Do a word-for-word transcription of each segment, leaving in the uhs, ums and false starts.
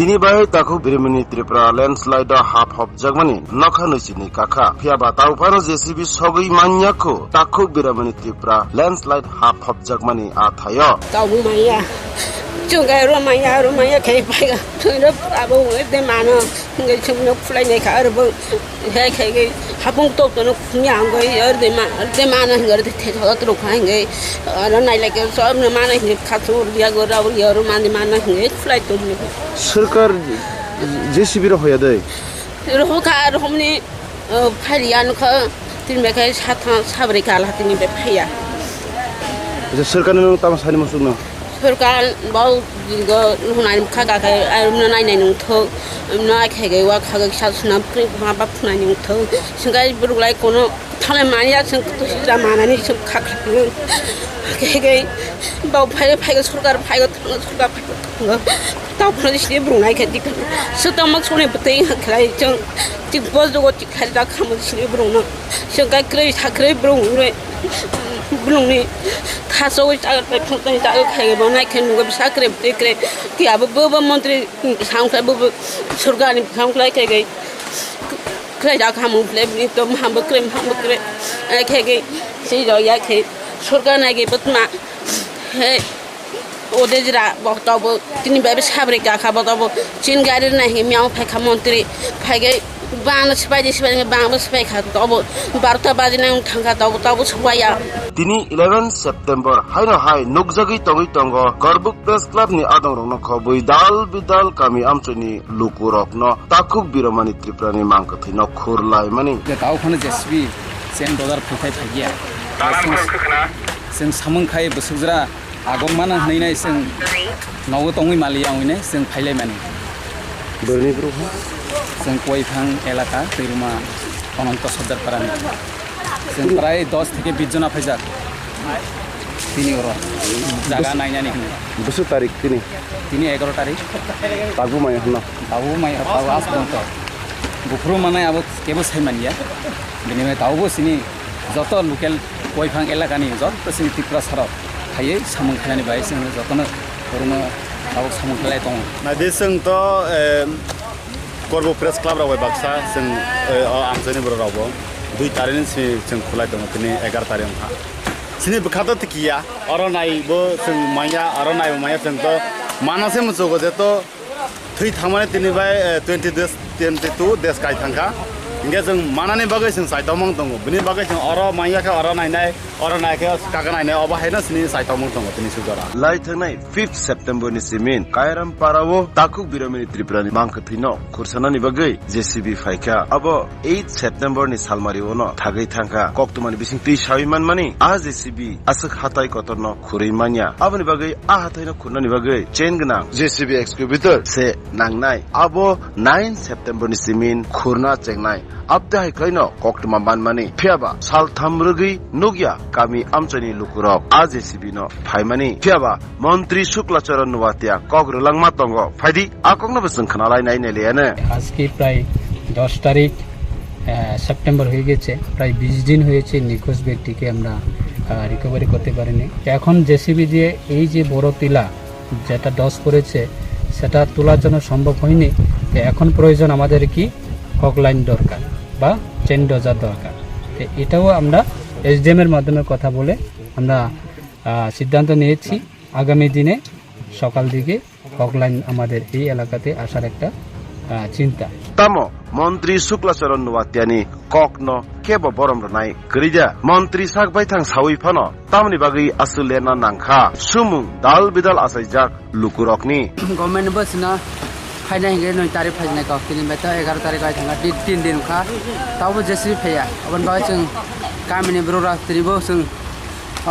Ni bai Takhuk Biramani Tripura landslide o hap hopjakmani nokha nwi sini kakha. Phiya ba tau phano J C B sogwi manya kho Takhuk Biramani Tripura landslide hap hopjakmani a thaio. Tau manya. Chungai ro manya, ro manya khai pai ga. Chungai ro abo de mano. Ngai chum nok fulai nai kha ro bo. He khai ge hapung tok to nok nya ngai ar de ma, ar de mano ngai de the thot ro khai ngai. Aro nai lai ke so na mano ngai kha so ria go ra ria ro mani mano ngai fulai to. Sirkar J C B ro hoya dai. Ro kha ro mani. O, phaiya nokha, tini bai khe satha, sabri kal hatini bai phaiya. Acha, sirkar no tamo sani masuk no? Sirkar bau go hunai kha ga khe, ai, no nai nai nung thok, no ai khe ge wa kha ga sa suna pri ma ba phunai nung thok. Singkai buruk lai kono thale mani ya sing kutu sira manani sing kha kha. Khe ge bau phai phai ga sirkar phai ga thang sirkar phai ga thang. Tau phunai sini buruk nai khe dik. Sutang mak sone buteng khlai chang. Tik bos dogo tik khai da khamu sini burung no. Sengkai kroi thakroi burung re. Burung ni thaso oi tagar pai phung tani tagar khai bo nai khe nugo bisa kre butoi kre. Ki abo bo bo montri samkhlai bo bo surga ni samkhlai khai gai. Khlai da khamu khlai ni to maham bo kre maham bo kre. Ai khai gai si do ya khai surga nai gai botma. He. O de jira bo tobo tini bai sabri ka kha bo tobo chin gari na hi miao phai kha montri phai gai bang sipai di sipai bang sipai kha tobo barota baji nang thang kha tobo tobo subai ya. Tini eleven September haino hai nukjagwi tongwi tongo Korbuk Press Club ni adong rokno khobwi dal bidal kami amchoni lukurokno Takhuk Biromani Tripura ni mangkwthwi no khurlai mani. Je tao khano J C B chen dodar phai phai phai ya. Chwng samung khai bwswk jora Agok mano hwnwi nai chwng nogo tongwi maliya wngwi nai chwng phailaimani. Borni bwrwi ha? Chwng Koiphang elaka Twiruma Ononto Sardar Parani. Chwng prai dos theke bis jona phaijak. Tini oro jaga nainani hwnwi. Bwswk tarik tini? Tini egaro tarik. Tabuk maya hwnna? Tabuk maya, tabuk as bonto. Buphuru manai abo kebo sai manya. Bini bai tabukbo chini joto local Koiphang elakani joto chini Tripura sarok phaiwi samung khlainani bai chwng jotono borokno tabuk samung khlai tongo. Naidi chwng to, eh, Korbo Press Club rok bai baksa chwng, eh, o amchaini borok rokbo dui tarik ni simi chwng khulai tongo tini egar tarik wngkha. Chini bwkha to tikiya oro naibo chwng manya oro naibo manya chwng to manase muchugo je to Thwi thangmani tini bai, eh, twenty days, twenty two days kai thangkha. Hinkhe chwng manani bagwi chwng saitokmung tongo. Bini bagwi chwng oro manya khe oro nainai, oro nai khe kaka nainai, obo haino chini saitokmung tongo tini sujora. Lai thangnai fifth September ni simin Kairam Parao Takhuk Biromani Tripura ni mangkwthwino khursanani bagwi J C B phaikha. Abo eight September ni salmari ono thagwi thangkha. Koktwmani bising twi sawi manmani a J C B aswk hatai kotorno khurwi manya. Aboni bagwi a hathaino khurnani bagwi chain gwnang J C B excavator se nangnai. Abo nine September ni simin khurna chengnai. Abte hai khlaino koktwma manmani. Phiyaba saltham rwgwi nukya kami amchaini lukurok a J C B no phaimani. Phiyaba Montri Shukla Charan Noatia kok rwlangma tongo. Phaidi a kokno bo chwng khwnalainai neliano. আজকে প্রায় দশ তারিখ, আহ, সেপ্টেম্বর হয়ে গেছে। প্রায় বিশ দিন হয়েছে নিখোঁজ ব্যক্তিকে আমরা, আহ, রিকভারি করতে পারিনি। এখন জেসিবি দিয়ে এই যে বড় টিলা, যেটা ডস পড়েছে, সেটা তোলার জন্য সম্ভব হয়নি। তো এখন প্রয়োজন আমাদের কি? হক লাইন দরকার বা চেন ডোজার দরকার। তো এটাও আমরা এসডিএম এর মাধ্যমে কথা বলে আমরা, আহ, সিদ্ধান্ত নিয়েছি। আগামী দিনে সকাল দিকে হক লাইন আমাদের এই এলাকাতে আসার একটা, আহ, চিন্তা। Tamo Montri Shukla Charan Noatiani kokno kebo borom rwnai kwrwi da. Montri sak baithang sawi phano tamni bagwi aswk lerna nangkha. Sumung dal bidal achaijak lukurokni. Government bo chwngno phaina hingke noi tarik phainai kok, tini bai to egaro tarik bai thangkha, di-, tin din wngkha. Tabo jesibi phaiya, aboni bagwi chwng kamini borok rok tini bo chwng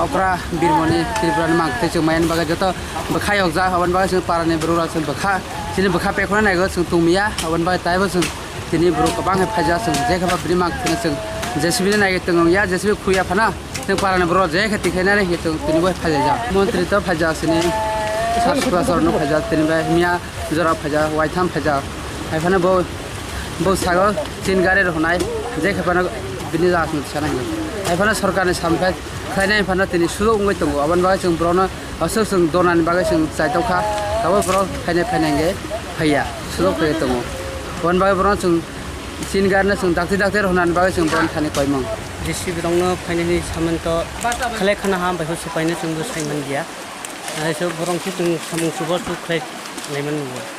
okra birmoni Tripura ni mang tei chwng maiya ni bagwi joto bwkha yokjak, aboni bagwi chwng para ni borok rok chwng bwkha, chini bwkha pekhorna naigo chwng tongmiya, aboni bagwi taibo chwng tini borok kwbang khe phaijak, chwng je khe ba bini mang tini chwng jesibi ni naiwi tongya, jesibi khuya phano. Chwng parani borok je khe tikhainani hwnkhe chwng tini bo phaijak. Montri to phaijak sini, Sasukla Chorno phaijak, tini bai miya jora phaijak, waitham phaijak. Hai phano bo, bo sago chin gari rok hwnai, je khe phano bini jaga chwng sana hwnkhe. Hai phano sorkarni samphai khlainai phano tini sujuk wngwi tongo. Aboni bagwi chwng borokno aswk chwng donani bagwi chwng chaitokha. Tabuk borok phainai phainai hwnkhe. Phaiya, slow khe tongo. Bon bai boron chwng chini gari no chwng dakti dakti rw hwnani bagwi chwng boron thani koimung. J C B rokno phainani saman to khlai khana ham bai se paina chwngbo sai man dia. Ai so boron khe chwng samung subo su khlai lai man bo.